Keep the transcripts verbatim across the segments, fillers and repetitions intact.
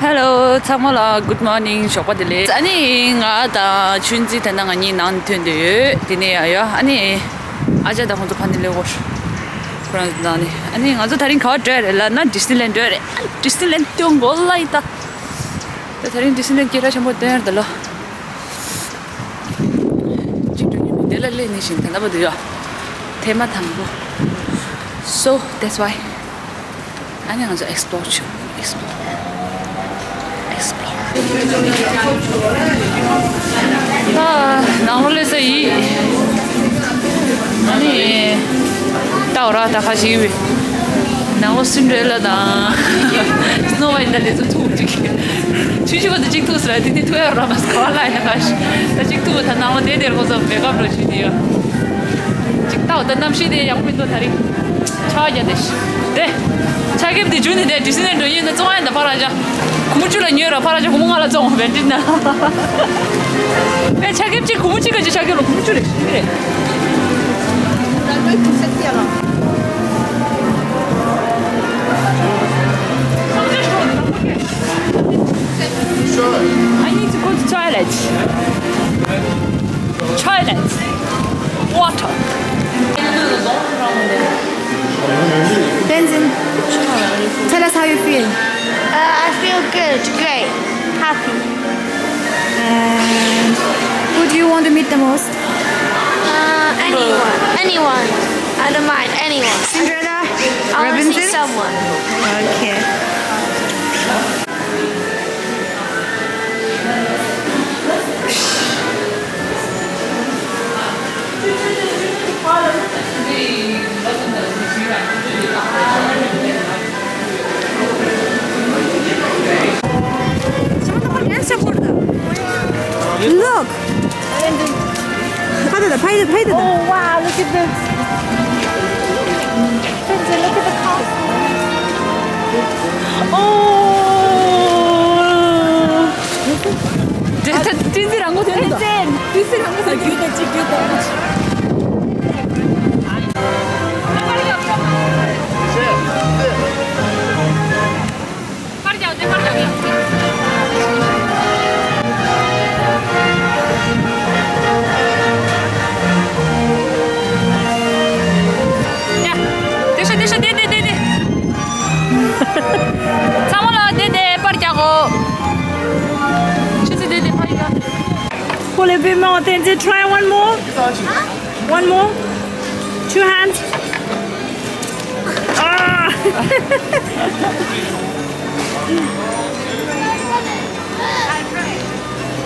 Hello ཚང་མ་ལ་good morning ཞོགས་པ་བདེ་ལེགས། ཨ་ནི་ང་དང་ཆུན་ཙི་ད་ལྟ་ང་གཉིས་ནང་ནས་ཐོན་བསྡད་ཡོད། དེ་ནས་ཡ་ཡ་ཨ་ནི་ཨ་ཅག་དང་ཁོང་ཚོ་ཕ་ནི་ལས་འོར་ཁོ་རང་ཚོ་ནང་ནས། ཨ་ནི་ང་ཚོ་དེ་རིང་ག་པར་འགྲོ་ཡ་རེད་ལབ་ན་ཌི་སི་ནི་ལན་འགྲོ་ཡ་རེད། ཌི་སི་ནི་ལན་སྟོན་དགོས་ལབ་ཡིན་ད། ད་དེ་རིང་ཌི་སི་ནི་ལན་སྐད་གྲགས་ཆེན་པོ་སྟོན་ཡ་རེད་ད་ལོ། གཅིག་འགྲོ་ཉིན་མོ་དེ་ལ་སླེབས་ནས་བཞིན་ད་ལྟ་བར་དུ་ཡོད། ཐེངས་མ་དང་པོ། So that's why. ཨ་ནི་ང་ཚོ་explore བྱེད། Explore. Explore. ཨ། ནང་ལོགས་སླེབས་ས་ཡིན། ཨ་ནི། ད་འོ་ར་ད་ཁ་ཞིག་ཡོད། ནང་ལོགས་སིན་ཌི་རེ་ལ་དང་། སི་ནོ་ཝའིཊ་དང་དེ་ཚོ་ཐུག་ཅིག་ཆུ་ཆུ་བ་དེ་གཅིག་ཐུག་ཟེར་དེ་དེ་ཐུག་ཡ་ར་མ་སི་ག་བ་ལ་ཡིན་ན་ཁ་ཞིག་ད་གཅིག་ཐུག་ད་ནང་ལོགས་དེ་དེར་ཁོ་ཚོ་མེག་ཨབ་རོ་ཞུས་དེ་ཡོད། ཅིག་ལྟ་འོ་ད་གནམ་གཤིས་དེ་ཡག་པོ་མི་འདུག་ད་རིང་། ཆར་པ་རྒྱག་དེ་ཤི། དེ། ཆར་ཁེབས་དེ་འཇུ་ནས་དེ་ཌི་སི་ནི་ལན་འགྲོ་ཡིན་ན་བཙོང་ཡ་ད་ཕར་ར་བཞག་སྒོར་མོ་བཅུ་ལ་ཉོས་ར་ཕར་ར་བཞག་སྒོར་མོ་ལྔ་ལ་བཙོང་བས་འགྲིག་ན། ཨེ་ཆར་ཁེབས་གཅིག་སྒོར་མོ་གཅིག་ག་ཅིག་ཆར་ཁེབས་ལ་སྒོར་མོ་བཅུ་རེད་ཤི་རེད། I need to go to toilet. Toilet. Water. Tenzin, tell us how you feel. Uh, I feel good, great, happy. And who do you want to meet the most? Uh, anyone, anyone. I don't mind anyone. Cinderella, I want to see Robinson? Someone. Okay. Look. ཕ་དེ་ད་ཕ་ཡི་ད་ཕ་ཡི་ད། Oh wow, look at this. Look at the costume. Oh. དེ་ད་ཏིན་ཙི་རང་མགོ་ཐོན་ད། ཏིན་ཙི་རང་མགོ་ཐོན་གྱི་ཡོད་ད་ཅིག་ཡོད་ད། པར་རྒྱག་དེ་པར་རྒྱག་ཡ། དེ་ཤ་དེ་ཤ་དེ་དེ་དེ་དེ། ཚང་མ་ལ་དེ་དེ་པར་རྒྱག་གོ། ཆུ་ཚོད་དེ་དེ་པར་རྒྱག Pour les paiements, Tenzin, try one more. One more. Two hands. ཨ།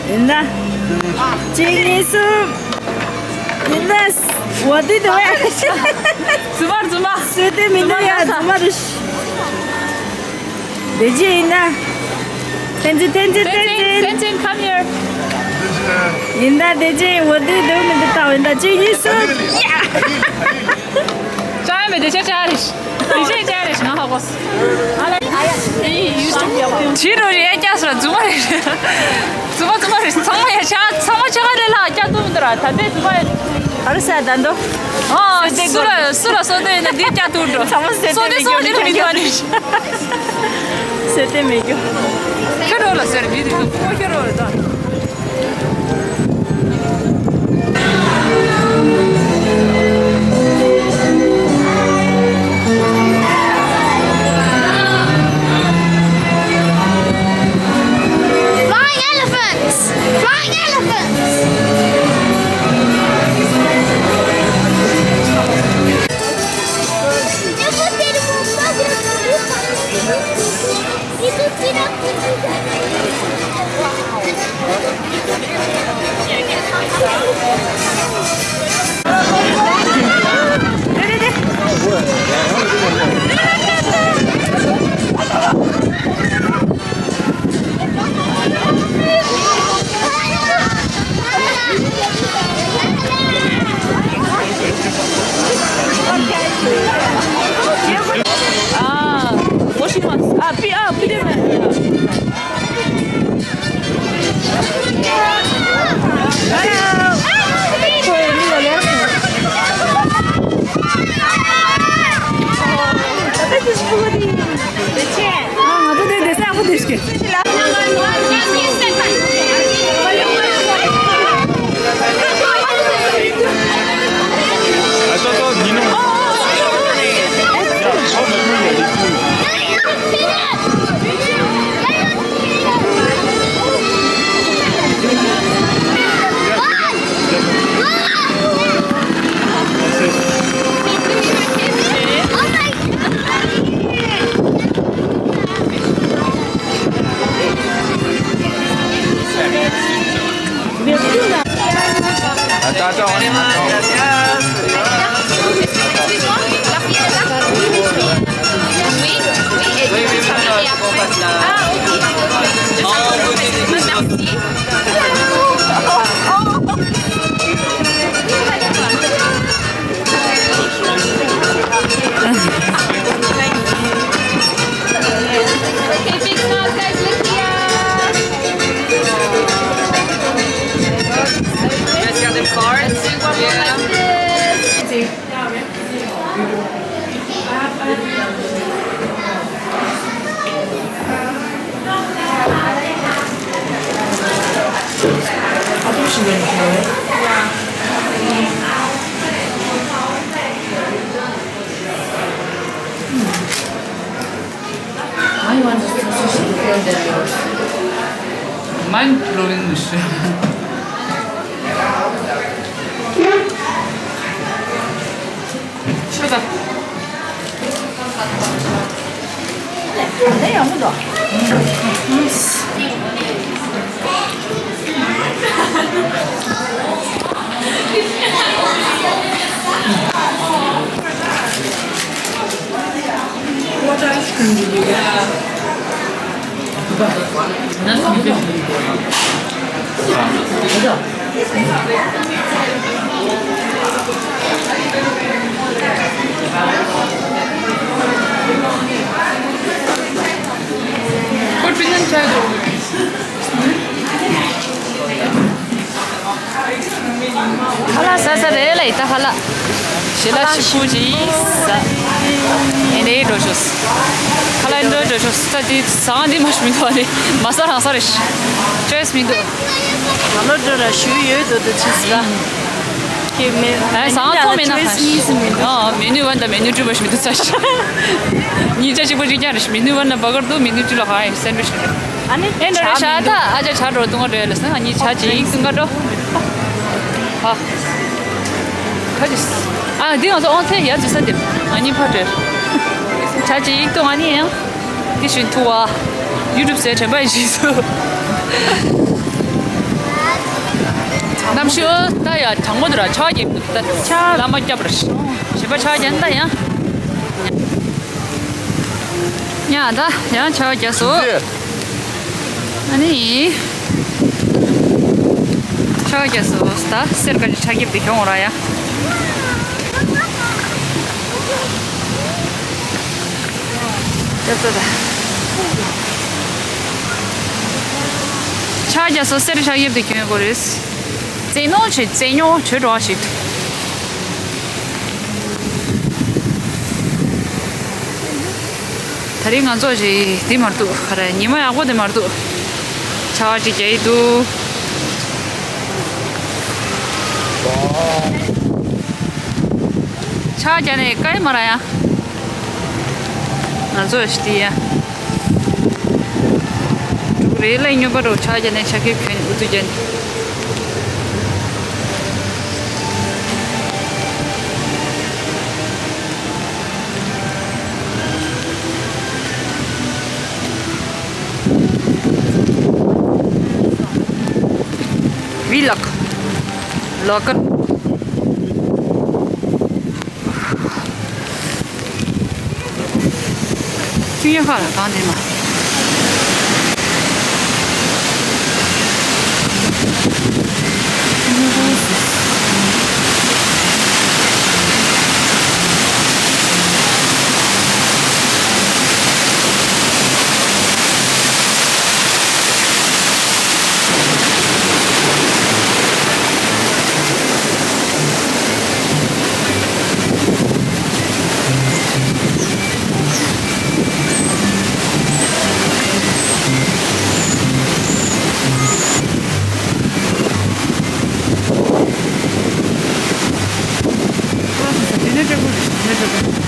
ཡིན་ན། གཅིག་གཉིས་གསུམ། ཡིན་ན། འོ་དེ་དུ་བས། རྫུན་མ་རྫུན་མ། སུས་དེ་མི་འདུག་ཡ་རྫུན་མ་རེད། བདེ་སྐྱིད་ཡིན་ན། བསྟན་འཛིན་བསྟན་འཛིན་བསྟན་འཛིན། བསྟན་འཛིན། Come here. ཡིན་ད་བདེ་སྐྱིད་འོ་དེ་དུ་མི་འདུག་ད་འོ་ཡིན་ད་གཅིག་གཉིས་གསུམ། ཡ། ཅང་མེད་དེ་ཆ་ཆ་རེད། དེ་ཆ་ཆ་རེད་ང་ཧ་གོ། ཇི་རོ་རེ་སྐྱག་སོ་རྫུན་མ་རེད། རྫུན་མ་རྫུན་མ་རེད། ཚང་མ་ཡ་ཆ་ཚང་མ་ཆ་ག་རེ་ལ་སྐྱག་ཏུ་མི་འདུག་ར་ད་ལྟའི་རྫུན་མ་རེད། ཨ་རུ་ས་ད་འདོ། ཨ་སུ་ལ་སུ་ལ་སོ་དེ་ཡིན་ན་འདི་སྐྱག་ཏུ་འགྲོ། ཚང་མ་སོ་དེ་སོ་དེ་སོ་དེ་མི་འདུག་ཨ་ནི། སོ་དེ་མི་འགྱོ། ཁྱོད་རོ་ལ་ཟེར་མི་འདུག་ཁོ་ཁྱོད་རོ་ལ་ད། Flying elephants! Flying elephants! Ah, what she wants? Ah, pi-, ah, pide. I want to see the Mind blowing mission. ཤོད་ད། ད་ཡང་མི་འདུག What ice cream did you get? ཁ་ལག་ཟ་ས་རེད་ལ་ཡིན་ད་ཁ་ལག་ཞལ་ལག་ཞིམ་པོ་ཅིག་ཟ། ཨེ་འདྲའི་འགྲོ་ཤོག་ཁ་ལག་འགྲོ་འགྲོ་ཤོག་ད་དེ་ཟ་འདི་མ་ཞུ་མི་འདུག་ཨ་ནི་མ་ཟ་རང་ཟ་རེད། ཅོའི་སི་མི་འདུག་ད་ལོ་འགྲོ་ར་ཞུ་ཡོད་དོ་དོ་ཅི་ཟ། ཁྱེད་མེ་ཨ་ཟ་ཐོ་མེད་ན་ཅོའི་སི་གཉིས་སུ་མི་འདུག་ཨ་མེ་ནུ་ཝན་དང་མེ་ནུ་ཀྲི་བ་ཞུ་མི་འདུག་ཟ་ཞིག་གཉིས་ཆ་གཅིག་པོ་གཅིག་རྐྱང་རེད། མེ་ནུ་ཝན་ན་བ་གར་འདུག་མེ་ནུ་ཀྲི་ལ་ཧ་ཡ་སེན་ཝིཆ་རེད། ཨ་ནི་ཨེ་འདྲ་རེད་ཤག་ད་ཨ་ཅག་ཇ་འགྲོ་འཐུང་ག་འགྲོ་ཡ་ལ་སང་ཨ་ནི་ཇ་ཅིག་འཐུང་ག་འགྲོ། ཧ། ཁ་ཅིག་ཨ་འདི་ང་ཚོ་ཨོང་ཐེ་ཡ་ཅི་ས་འདེབས་ཨ་ནི་ཕ་འདྲེར། ཇ་ཅིག་འཐུང་ཨ་ནི་ཡང་། འདི་ཞུན་ཐུ་བ། ཡུ་ཊུབ་ཟེར་དྲན་པ་ཡི་ཞིག་སུ། གནམ་གཤིས་ད་ཡ་གྲང་མོ་འདུག་ར་ཆར་གྱིས་ད་ལ་མ་བརྒྱབ་ར་ཞིག་གཞན་པ་ཆར་གྱིས་ད་ཡང་། ཡ་ད་ཡང་ཆར་བ་རྒྱག་སོང་། ཨ་ནི། ཆར་བ་རྒྱག་སོང་ད་གསེར་ག་ཅི་ཆ་རྒྱབ་དེ་གྱོང་ར་ཡ། རྒྱབ་ད་ད། ཆར་བ་རྒྱག་སོང་གསེར་ཆ་རྒྱབ་དེ་གྱོང་དགོས་རེད། རྩེ་ནོ་ཆེ་རྩེ་ཉོ་ཆོས་འགྲོ་བ་ཞིག་ད་རིང་ང་ཚོ་ཞིག་འདི་མར་འདུག་ག་རེ་ཉི་མ་ཡག་པོ་འདི་མར་འདུག་ཆར་པ་ཅིག་རྒྱག་གི་འདུག་ཆར་པ་རྒྱག་ནས་སྐྱིད་མ་རེད་ཡ། ང་ཚོ་ཞིག་འདི་ཡ། འབྲུག་རེད་ལ་སྨྱོན་པ་རོ་ཆ་རྒྱ་ནས་ཆ་ཁེབས་གྱོན་ཨུ་ཚུགས་རྒྱ་ནས། ཝི་ལག་ལོ་ཀལ། ཁྱོད་ཡོད་ཁ་ལ་གང་དེ་མ། ཅི་མ་རུང་། དཀའ་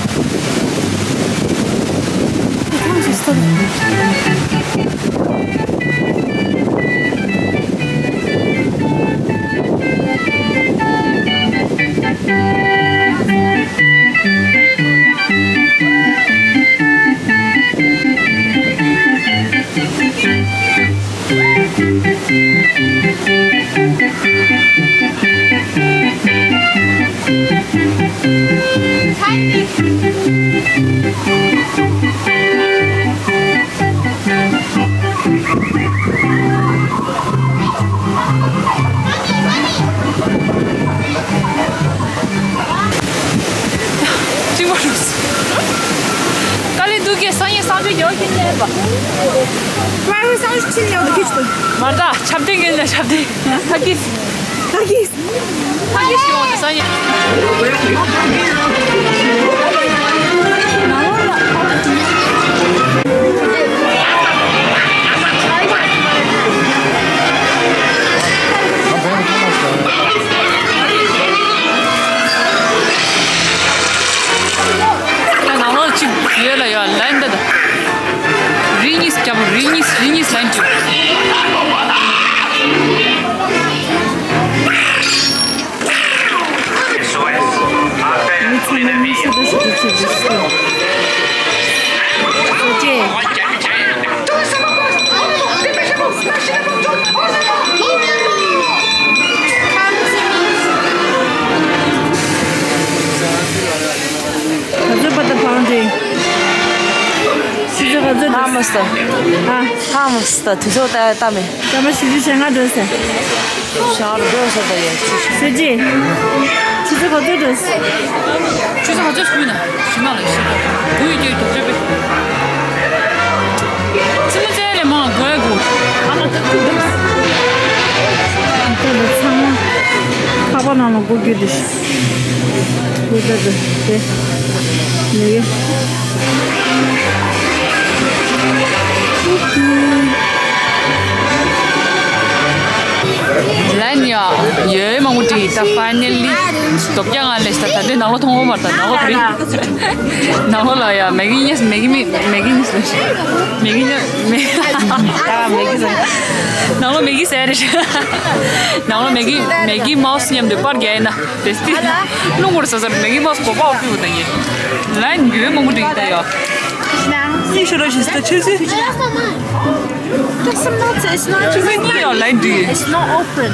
ལས་སྡུག་གི་སང་ཉིན་སང་ཕོད་ཡོད་ཀྱི་ནས་པ། ཀླ་ཀློ་སང་ཕོད་ཕྱིན་ཡོད་ཀྱི་ཆུ། མར་ད་ཆབ་ཏིང་གི་ནས་ཆབ་ཏིང་། ད་གི། ད་གི། ད་གི་ཞིག་འོང་དུ་སང་ཉིན། Thank you. མི་ཚང་མ་མི་ཤི་དུ་ཤི་དུ་ཆེ་དུ་ཤི། སོ་ཅེ། ག་ཚོད་པ་ད་བང་འདི། ཆུ་ཚོད་ག་ཚོད་འདུག་ཧ་མ་སྟ། ཨ། ཧ་མ་སྟ་དུས་ཚོད་ལྟ་ལྟ་མེད། སྐར་མ་བཞི་བཅུ་ཞེ་ལྔ་འགྲོ་ཟེར། ཞག་རུ་འགྲོ་ས་ད་ཡ། སུ་ཅི། ཆུ་ཚོད་ག་ཚོད་འགྲོ་ཟེར། ཆུ་ཚོད་ག་ཚོད་སུ་ན་ཞི་མ་ལ་ཤི་ད། གུ་ཡི་རྒྱུ་དུ་ཅོ་པེ། ཚི་མ་ཙེ་ལེ་མ་གོ་ཡ་གོ། ཨ་ན་ད་ཁུ་ད། ད་ད་ཚང་མ་ཁ་པ་ནང་ལ་སྒོ་རྒྱུ་དུ་ཤི། སྒོ་ད་ད་དེ་ནི། ལན་ཡ་ཡོད་མང་པོ་བྲིས་ད། ཕའི་ནལ་ལི་དོ་བརྒྱ་ང་ལས་ད་ད་དེ་ནང་ལོ་མཐོང་གོ་མ་ད་ནང་ལོ་བྲིས། ནང་ལོ་ལ་ཡ་མེ་གི་ཉེས་མེ་གི་མི་མེ་གི་ཉེས་ལ་མེ་གི་ཉེས་མེ་ད་མེ་གི་ཟེར། ནང་ལོ་མེ་གི་ཟེར་རེད། ནང་ལོ་མེ་གི་མེ་གི་མའུ་སི་མཉམ་དུ་པར་རྒྱག་ཡིན་ན་དེ་སྟི་རླུང་འཁོར་ས་སར་མེ་གི་མའུ་སི་གོ་པའོ་ཕིའུ་ད་ཡིན། ལན་འགྱོད་མང་པོ་འགྲིག་ད་ཡོ། ཡིན་ཤོ་རོ་ཞིག་ད་ཆུ་ཚོད། Doesn't matter. It's not. ཆུ་ཚོད་གཉིས་ཡོ་ལན་འགྲིག It's not open.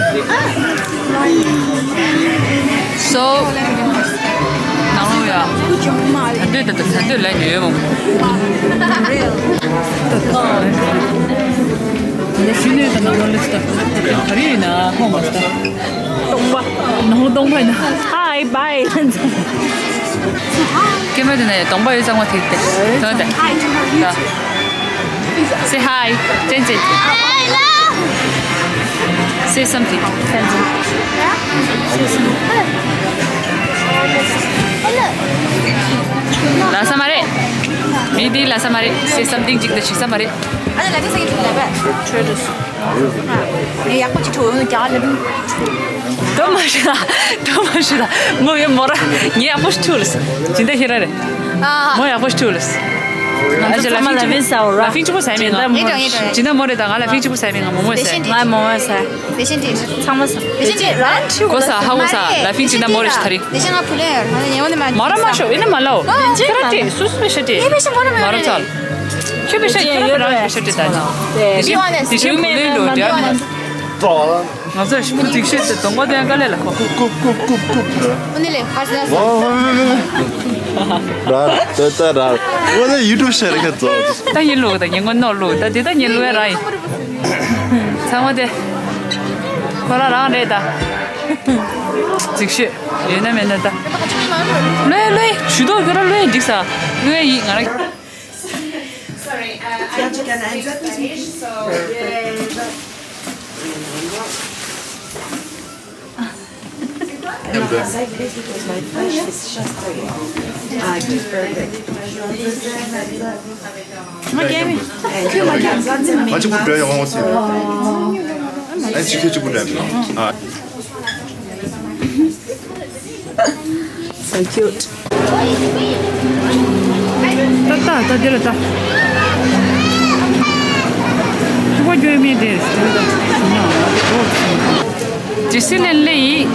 So ནང་ལོ་ཡ། ད་ལྟ་ད་ལྟ་ད་ལྟ་ལན་ཡོད་མང་པོ། ལས་ཤུལ་ནས་ད་ནང་ལོ་ལས་ད་ད་རེས་ཡིན་ན་ཧོ་མ་ད། སྟོང་པ། ནོ་སྟོང་པ་ཡིན་ན། Hi, bye. སྐྱེ་མ་དེ་ནས་སྟོང་པ་ཡོད་ཚང་མ་ཐིག་སྟེ། དོན་དེ། Hi to you. Say hi. ཅན་ཅན། Say something. Say something. ལ་ས་མ་རེད། མི་དེ་ལ་ས་མ་རེད། Say something ཅིག་ད་ཞིག་ས་མ་རེད། ཨ་ནི་ལ་དེ་ས་གི་ཐུག་ལ་བས། ཁྱོད་རེད། ངས་ཡག་པོ་ཅིག་ཐོག་ཡོང་རྒྱག་ལ་མི། དོ་མ་ཤི་ད། དོ་མ་ཤི་ད། མོ་ཡོད་མོ་ར། ངས་ཡག་པོ་ཞིག་ཐུག་ལ། ཇི་འདྲ་ཤི་ར་རེད། ཨ། མོ་ཡག་པོ་ཞིག་ཐུག་ལ། ང་ཚོ་ཚང་མ་ལ་བི་ས་འོ་ར། ལ་ཕིང་གཅིག་པོ་ཟ་མི་ང་། ཨེ་ཏོ་ཨེ་ཏོ། ཇི་འདྲ་མོ་རེད་ད། ང་ལ་ཕིང་གཅིག་པོ་ཟ་མི་ང་། མོ་མོ་ཟ། ང་མོ་མོ་ཟ། དེ་བཞིན་དེ་ཚང་མ་ཟ། དེ་བཞིན་དེ་རང་ཁྱུ་གོ་ས་ཧ་གོ་ས། ལ་ཕིང་ཇི་འདྲ་མོ་རེད་ཤི་ད་རེད། དེ་བཞིན་ང་བུ་ལེ་ཡོད་ཡོང་ནི་མ། མ་ར་མ་ཤོ་ཨེ་ནི་མ་ལའོ། ཁྱོད་ར་ཏེ་སུ་སུ་པེ་ཤ་ཏེ། ཨེ་པེ་ཤ་མ་ར་མ་མ་ར་ཡོད་ཚལ། ཁྱོད་པེ་ཤ་ཁྱོད་ར་པེ་ཤ་ཏེ་ད། དེ་བཞིན་དེ་བཞིན་བུ་ལེ་ལོ་འདྲ། ང་ཚོ་ཤི་མོ་ཐིག་ཤེས་ཏེ་གདོང་པ་དེ་ག་ལེ་ལ་ཁོ། ཀུབ་ཀུབ་ཀུབ་ཀུབ་ཀུབ་ཀུབ། ཨོ་ནི་ལེ་ཧ་ཟ་ཟ། ཝ་ཝ་ཝ་ཝ། ར་ད་ད་ར། ཝ་ད་ཡུ་ཊུབ་ཤེར་ཁ་ཚོ། ད་ཉིན་ལུག་ད་ཉིན་ངོ་ནོ་ལུག་ད་དེ་ད་ཉིན་ལུག་ཡ་ར་ཡིན། ཚང་མ་དེ་ཁོ་རང་རང་རེད་ད། ཅིག་ཤོད་ཡོད་ན་མེད་ན་ད། ལོས་ལོས་ཞུ་དོ་ཁྱོད་ར་ལོས་འགྲིག་ས་ལོས་ཡིན་ང་ར། Sorry, uh, I'm Spanish, so yeah. I'm good. My first is just, uh, perfect. ང་གཅིག་པུ་འགྲོ་ཡོང་ངོ་ཟེར། ཨ་ཅིག་ཁྱོད་གཅིག་པུ་འགྲོ་ཡོང་། ཨ། So cute. ད་ད་ད་འདི་ལ་ད། ཐུག་པ་འགྱོད་མི་དེ། ཇི་སི་ལན་ལེ་ཡིས།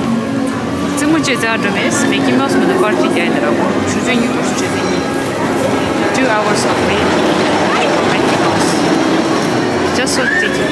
རྩེད་མོ་བྱེད་རྩ་འགྲོ་མེད། མེ་ཀི་མའུ་སི་མོ་དང་པར་ཊི་རྒྱག་ཡིན་ད་ར་གོ། ཆུ་ཚོད་གཉིས་འགོར་སུ་ཆུ་ཚོད་གཉིས། Two hours of wait for Mickey Mouse. Just so pretty.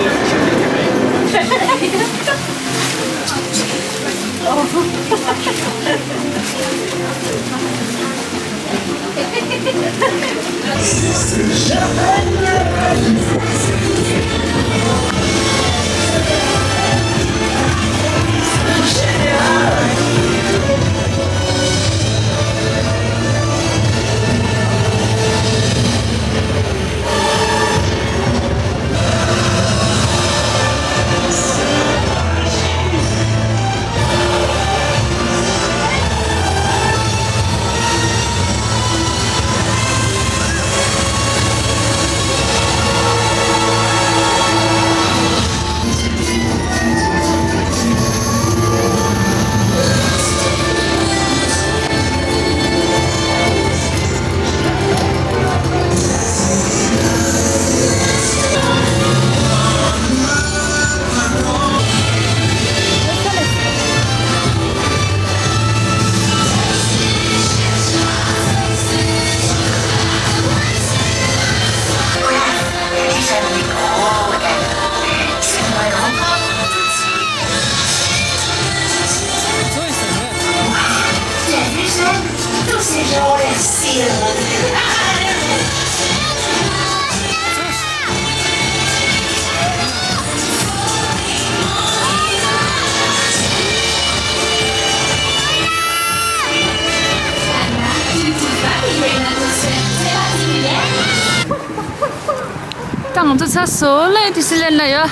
ད་ང་ཚོ་ཚར་སོང་ལེ། དེ་སི་ལན་ལ་ཡོད།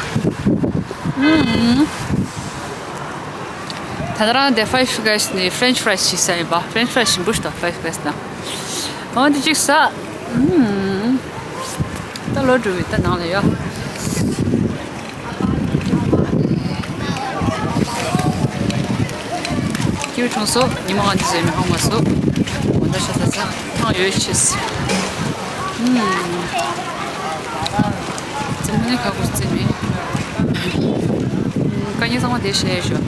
ཨུམ། ད་ལྟ་རང་དེ་Five Guys ནས་French fries ཞིག་ཟ་ཡིན་པ། French fries ཞིམ་པོ་ཞིག་འདུག Five Guys ནང་། འོ་དེ་གཅིག་ཟ། ཨུམ། ད་ལོག་འགྲོ་བའི་ད་ནང་ལ་ཡོད། སྐྱིད་པོ་བྱུང་སོང་། ཉི་མ་ང་འདི་ཟེར་མི་ཧང་མ་སོང་། འོ་ད་ཤ་ཚ་ཚ་ཐང་ཡོད་ཆེས། ཨུམ། རྩེད་མོ་ནི་ཁ་ཁུ་རྩེད་མི། དཀའ་ངལ་ཚང་མ་དེ་བཤད་ཤོག